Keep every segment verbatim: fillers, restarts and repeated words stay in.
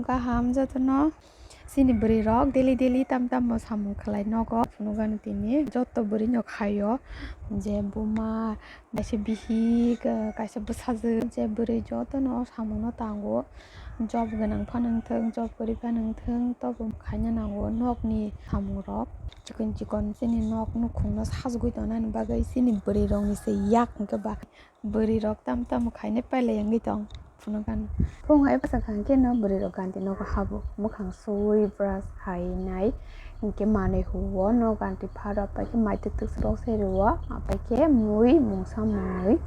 Kaham jotono chini bwrwi rok daily daily tam tam bo samung khlai nogo. Phunukgani tini joto bwrwi no khaio je buma, kaisa bihik, kaisa bwsajwk, je bwrwi jotono samungno tango. Job gwnang phano wngthwng, job kwrwi phano wngthwng, tobo khaina nango nokni samungrok. Chikon chikon chini nok nukhungno sajagwi tongnani bagwi chini bwrwi rokni se yak hwnkhe ba bwrwi rok tam tam khainai pailai wngwi tong phunukgani. Phung hai bwsakha hwnkhe no bwrwi rok ganti nogo habo, mwkhang suwi brush hai nai. Hinkhe manwi huo no ganti pharo, apaikhe mai twk twk se rok se rwo, apaikhe mui mungsa mwnwi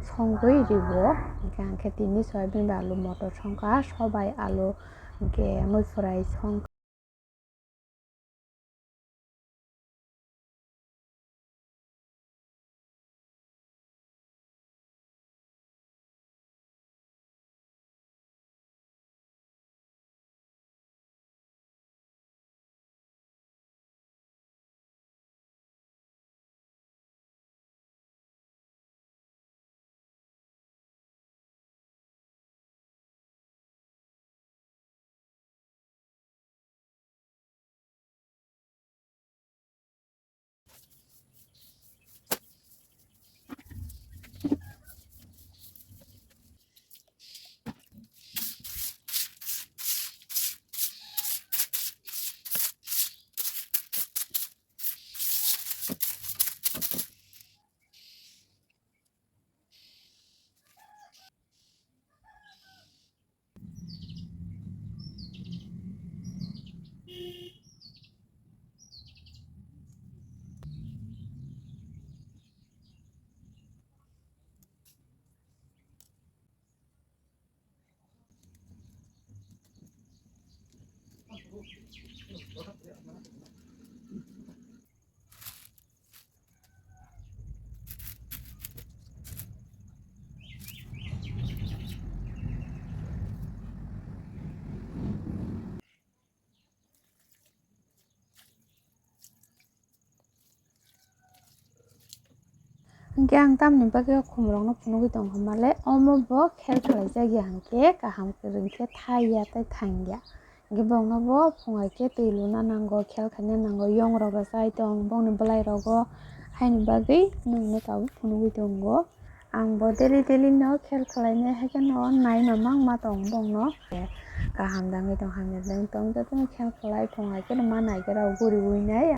songwi rwo. Hinkhe ang khe tini soyabin bai alu motor songkha, sobai alu hinkhe mui phurai songkha. Hinkhe ang tamni bagwi o khumrokno phunugwi tongkha male, omo bo khel khlaijak ya hinkhe kaham kwrwng khe thai ya tei thang ya. Hinkhe bongno bo phungai khe twi luna nango, khel khaina nango, yong rok rw chai tong, bongni bwlai rogo haini bagwi nwngno tabuk phunugwi tongo. Ang bo daily daily no khel khlainai, haikhe no nai mamang ma tong bongno. Kaham dangwi tong, hamya dangwi tong, jotono khel khlai, phung hai kheno ma nai khe rw guriwi nai.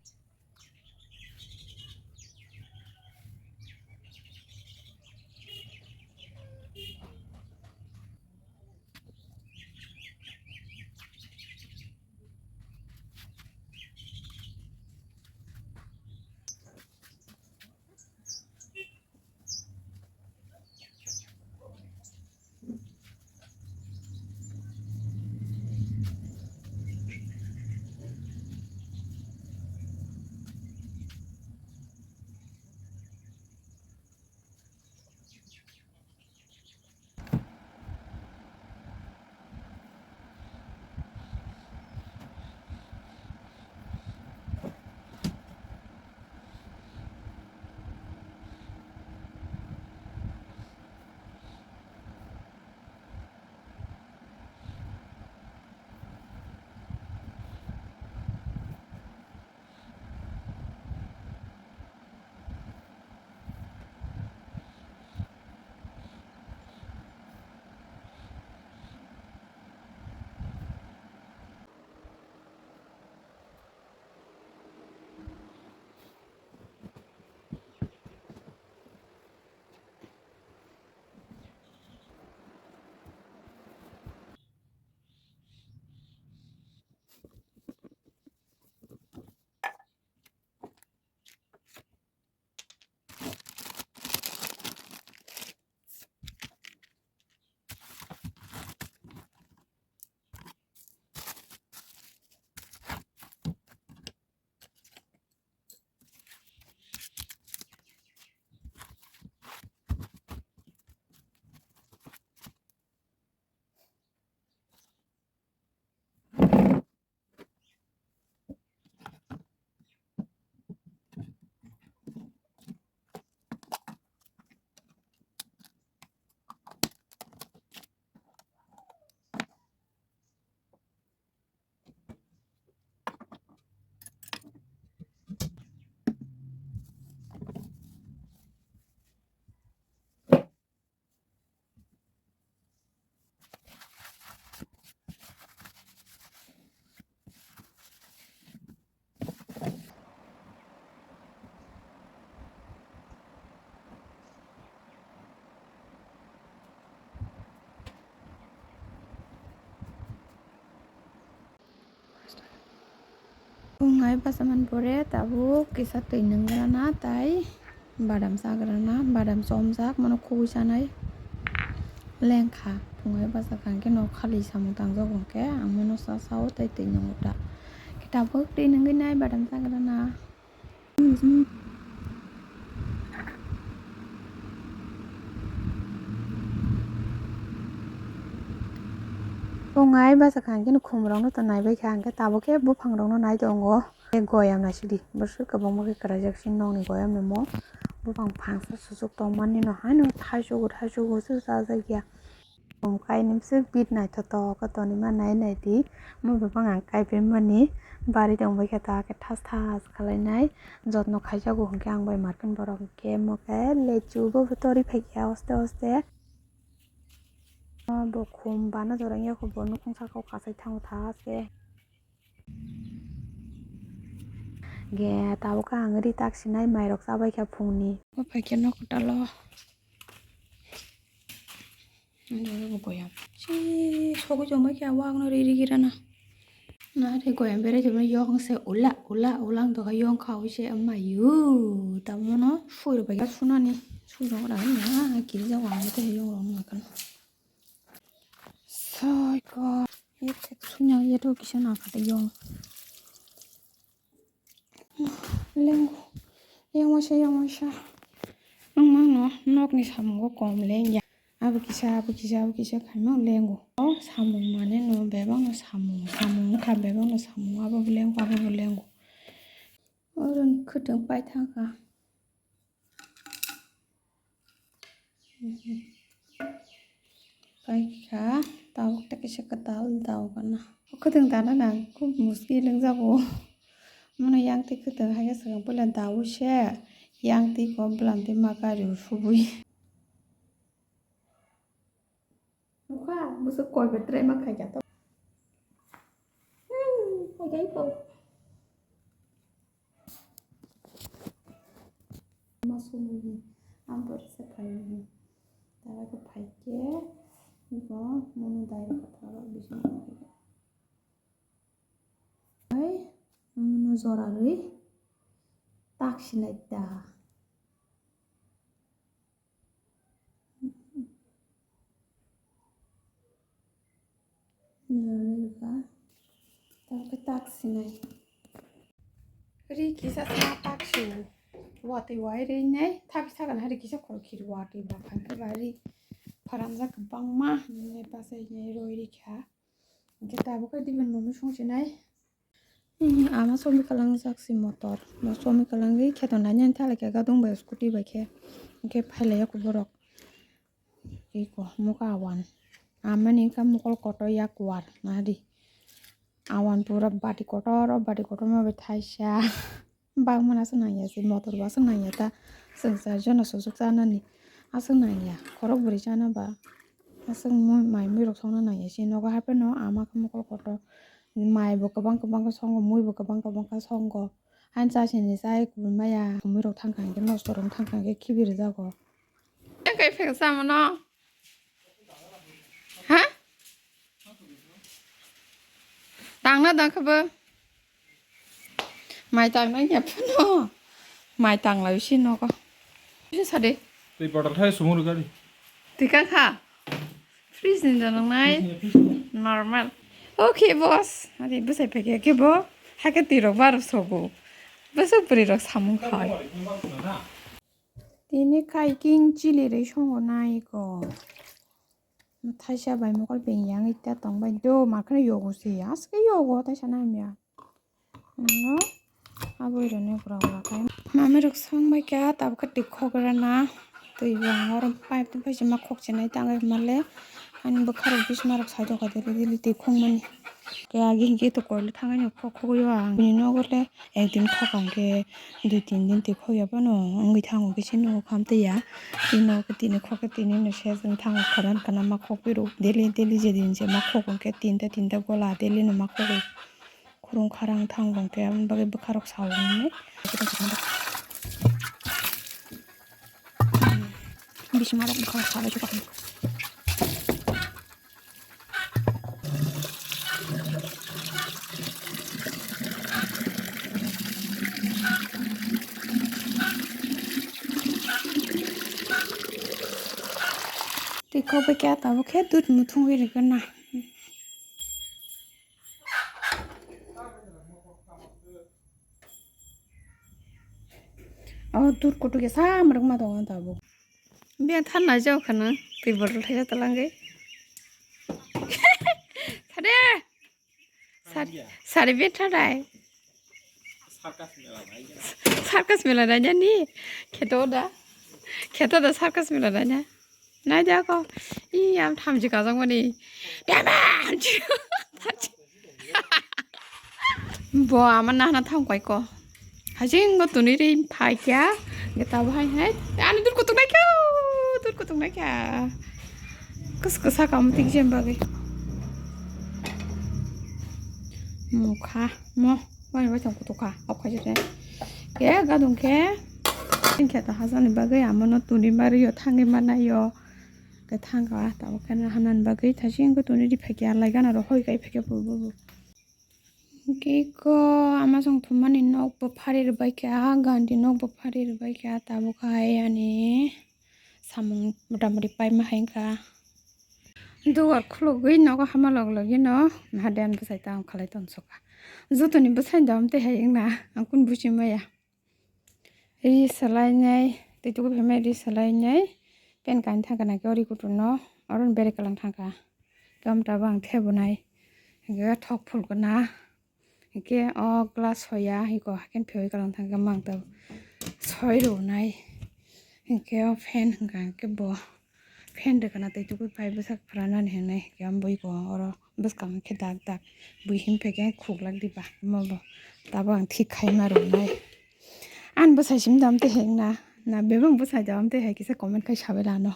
Phungai bachaman pore tabuk kisa twi nwngrana tai badam chagrana, badam chomjak mano khugui chanai lengkha. Phungai bachakha hwnkhe no khali samung tangjak hwnkhe ang mano cha chao tei twi nwngo ta. Khe tabuk twi nwngwi nai badam chagrana. Phungai bachakha hwnkhe no khumrokno ta naibaikha hwnkhe tabuk khe buphangrokno nai tongo. Tei goyam naisidi bwswk kwbangma khe kwraijak se nokni goyamni mo buphang phangsa susuk tongmani no haino thaichugo thaichugo se chajak ya. Bum kainwi bwswk bit naithotok khe tonwi ma nai naidi. Mo buphang ang kaipai mani bari tongbai khe ta khe thas thas khwlainai jotno khaijago hwnkhe ang bai markhe borok hwnkhe mo khe lechu bo torwi phaikha hoste hoste. Bo khum bana jora wngya kho bo nukhung saka o kasai thango tha se. Ge tabuk ang ri tak sinai mairok chabai kha phungni. O phaikhe nok kwtal o. Ani bo goyam. Si sogwi chongbai khe wak no ri ri girana. Na ri goyam berai tongmani yok se ula ula ula wng tongkha yok kha wi se mayu. Tamo no sui rok bai sunani sui rok ra na kiri jak wang tei yok rok nang kha. Soiko, ye tek sunya ye to kisa nang kha tei yong. Lengo, yang waisa, yang waisa. Ang mano nokni samungo kom lengya. Abo kisa, abo kisa, abo kisa khaima lengo. O samung mane no bebak no samung, samung wngkha bebak no samung, abo bo lengo, abo bo lengo. Oro ni khwtwng paithakha. Paikha, tabuk tei kisa kwtal daogana. Kwthwng dana nang, khub muskil wngjago. Mano yang twi kwthwng hai khe swkang puila daui se, yang twi kok bwlam twi ma kari o subui. Nukha, bwswk koi bai try ma khaikha to. Hmm, hai khe to. Ma sumui, ang tor se phai. Tara khe phai khe, iko mono dai kha tara bising kha. Hai, mono jora rwi tak sinai ta. Nirok rwkha. Tabukhe tak sinai. Ri kisa sa tak su. Watwi wai rinai. Thabi sagan hari kisa khoro khiri watwi ba phang khe ba ri pharanjak kwbangma. Nini pasai nai roi rikha. Hwnkhe tabukhe diben mumi song sinai. Hmm, ama somoi kalangjak si motor. Mo somoi kalangwi kheto nani ani thalai khe gadung bai scooty bai khe. Hwnkhe phailaiya khe borok. Iko muka awan. Amani wngkha mokol kotor yak war nadi. Awan pura bati kotor, o bati kotor ma bai thaisa. Bangmano aswk nangya si motor bo aswk nangya ta. Chwng char jona susuk chanani. Aswk nangya. Khorok bwrwi chana ba. Aswk mui mai mui rok songna nangya si nogo hapheno ama khe mokol kotor. Mai bo kwbang kwbang khe songo, mui bo kwbang kwbang khe songo. Ani chasini chai kubui maya, mui rok thangkha hwnkhe nosto rok thangkha hwnkhe khibi rwjago. Tei kai phek samano? Ha? Tangna dang khe bo? Mai tangnai ya phano. Mai tanglai si nogo. Bisa sade. Tei bottle thai sumo rwgari. Tika kha. Fridge ni janang nai. Fridge ni, fridge ni. Normal. Okay, boss. Ari bwsai phai khe bo. Hakhe twi rok bar sogo. Bwswk bwrwi rok samung khai. Tini kai king chili rwi songo nai ko. Thaisa bai mokol beng yang ita tong bai do ma khna yogo se ya. Aske yogo thaisa nai mya. Ano aboi rwni gura gura khai. Mami rok song bai kha tabuk khe twi khok rana. Twi bo ang oro pipe twi paisa ma khok chinai tang bai male. Ani bwkha rok bisma rok sai doga dili dili twi khok mani. Khe agi hwnkhe to koilo thangani khok khogwi o ang. Bini nogo le ekdin khok ang khe dui tin din twi khok ya phano wngwi thango khe chini nogo kham twi ya. Tini nogo khe tini khok khe tini no se wng thango khorang kana ma khok phiro daily daily je din je ma khok hwnkhe tinta tinta gola daily no ma khogwi. Khurung kharang thang bong khe aboni bagwi bwkha rok sao hinwi. Bising arok bwkha rok sabai se. Tei kok bai khe tabuk khe dud muthungwi rwgwna. O dud kutuk ya sa mwrwkma tongo tabuk. Biyang thanai jao khana twi bottle thaisa twlangwi. Khade! Sar-, sari betha dai. Circus mela nainani. Kheto da. Kheto da circus mela naina. Nai da ko. I am thamchi kajang mani. Dama! Bo ama nahana tham kai ko. Hajing go tuni ri phai kya. Geta bo hai hai. Ani dur kutuk nai kya. Dur kutuk nai kya. Kus kusa kam tik jem bagai. Mokha mo. Wani bai tong kutuk kha. Off khai jete. Ke gadung ke. Khe ta hajani bagai amono tuni mari yo thangi mana yo. Ke thang ka ta bo khe hanan bagai thajing go tuni ri phai kya lai gana ro hoi kai phai kya bo bo. Kiko ama song thumani nok bo phari rwbai kha, gandi nok bo phari rwbai kha, tabuk hai ani samung mota moti paima hai wngkha. Dugar khulugwi nogo hama log logino naha de ani bwsai tamo khalai tonsukha. Jotoni bwsai dam tei hai wngna ang kunu buji maya. Ri salainai, tei tuku phaimai ri salainai, pen kain thangkha na khe o ri kuturno, oro ni bere kalang thangkha. Khe amtabo ang thebonai, hingkhe thok phulkana, hingkhe o glass hoya, hiko haikhe phiyoi kalang thangkha mang tabo. Soi rwnai, hingkhe o fan hwnkha hingkhe bo. Fan rwkana tei tuku pai bwsak phranani hinwi khe bui ko oro bwskango khe dak dak bui him phaikhe khuklak diba omo bo tabuk ang thik khaima rwnai. Ani bwsai simi dam tei hai wngna na bebak bwsai dam tei hai kisa comment khai sabai lano.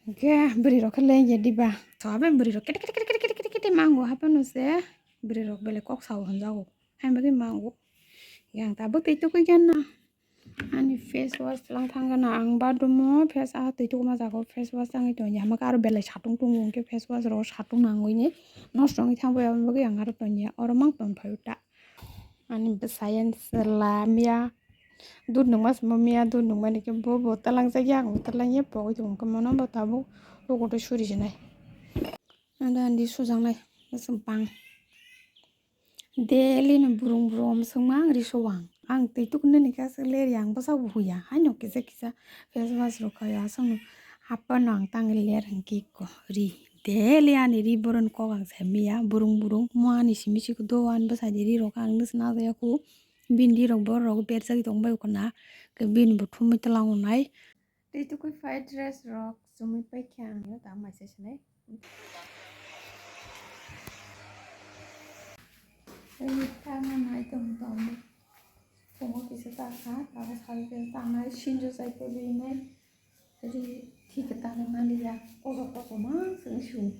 Hwnkhe bwrwi rok khe lengya diba. Soabe bwrwi rok kete kete kete kete kete kete mango haphano se bwrwi rok belai kok sao hwnjago. Haima khe mango. Yang tabuk tei tukui khe na. Ani face wash lang thang gana ang bathroom o face ah twi tukma jaga o face wash tangwi tongya hama khe aro belai satung tongo hwnkhe face wash rok satung nangwi ni nosto wngwi thang bai aboni bagwi ang aro tongya oro mang tong phai ta ani bwsai ani chwla miya dud nungma simo miya dud nungmani khe bo bo talang jakya ang bo talang ya pogwi tongo hwnkhe mono bo tabuk lukutu suri sinai ando andi sujaknai bwswk bang. Daily no burung burung swngma ang ri sowang. Ang twi tuknani khe aswk ler yang bwsa bo huya. Haino kisa kisa face wash rok khaio aswkno hapano ang tangwi ler hwnkhe ko ri. Daily ani ri boron kok ang sai maya burung burung mo ani simi siko do ani bwsai di ri rok ang nw sna ya ku bini ri rok borok berjagwi tong bai kho na bini bo thumwi twlang nai. Tei tukui fried rice rok chumui paikha ang no ta mai sai sinai. Tei tangna nai tong tong. Phungo kisa ta kha, tabuk sal kisa ta nai sinjo chai tei ri nai. Ri thik ta nai mali ya. Koso koso ma sung sung.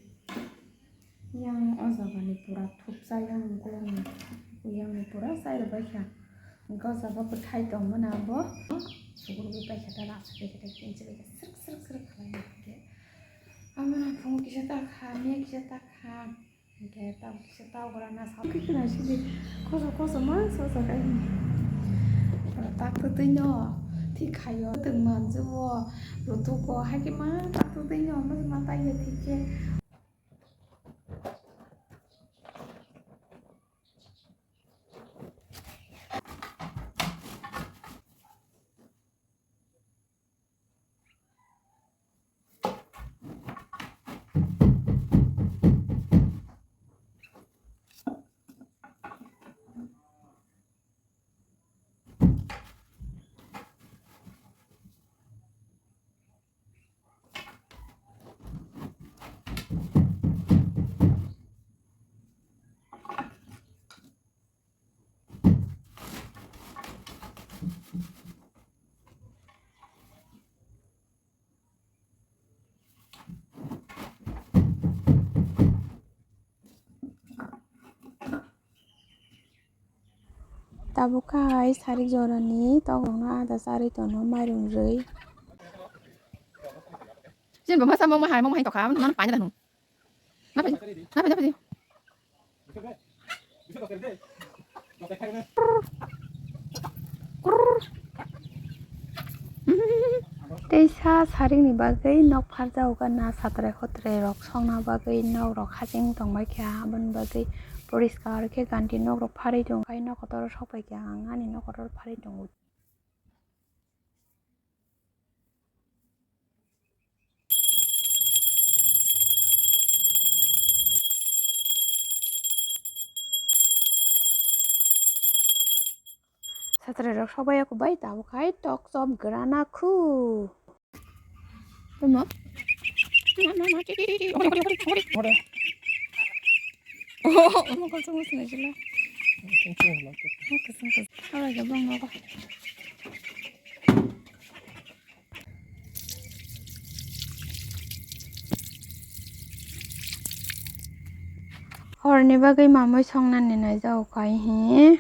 Yang o jaga ni pura thupsa yang golong ni, yang ni pura sai rwbai kha. Hwnkhe o jaga bwthai tongmani abo sukurwi pai kha ta, rak supai kha ta, kinchilwi kha srwk srwk srwk khlai kha. Amo no phungo kisa ta kha, miya kisa ta kha, hwnkhe tabuk kisa ta gra na sa khe khna sidi koso koso ma sosa kha. Tak twtwi no thik khaio, twk manjio, rutugo, hai khe ma tak twtwi no ma ta ya thik khe. Tabuk khai sarik jorani tokrokno ada charwi tono mairum rwi. Jin bo masa mong mahai mong mahai tokha mano paina danu. Napi napi napi. Teisa saringni bagwi nok pharjago gana satrai khotrai rok songna bagwi nok rok haching tongbai kha, aboni bagwi poriskar khe ganti nok rok pharwi tongo, hai nok kotor sok bai kha, ang ani nok kotor pharwi tongo. Satrai rok sobai ya kubai tabuk hai tok chop grana khu. Tamo? Oh, oh, oh, kosong kosong aja lah. Oh, kosong kosong. Apa aja bang apa? Horni bagwi mamui songnani naijao khai hi.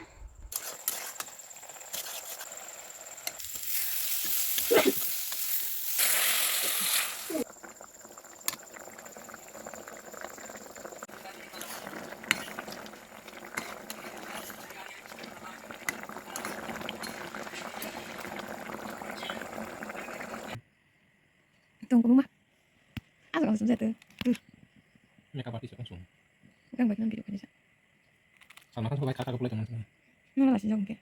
Tong kubuma. Asal kamu sumsa tu. Makeup artist kan sung. Kan baik nanti kan bisa. Sama kan sobai kakak kulai teman teman. Mana lah sih jauh ke?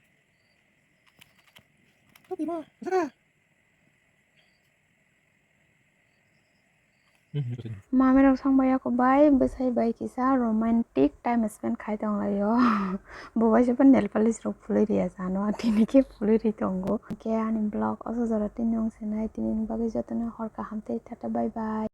Oke ma, saka. Mamirok songbai ya kubai bwsai bai kisa romantic time spend khai tonglaio. Bo waisa phan nail polish rok phulwi riya sano, tini khe phulwi ri tongo. Hwnkhe ani vlog o jora tini wng sinai, tini bagwi jotono hor kaham tei tata bye bye.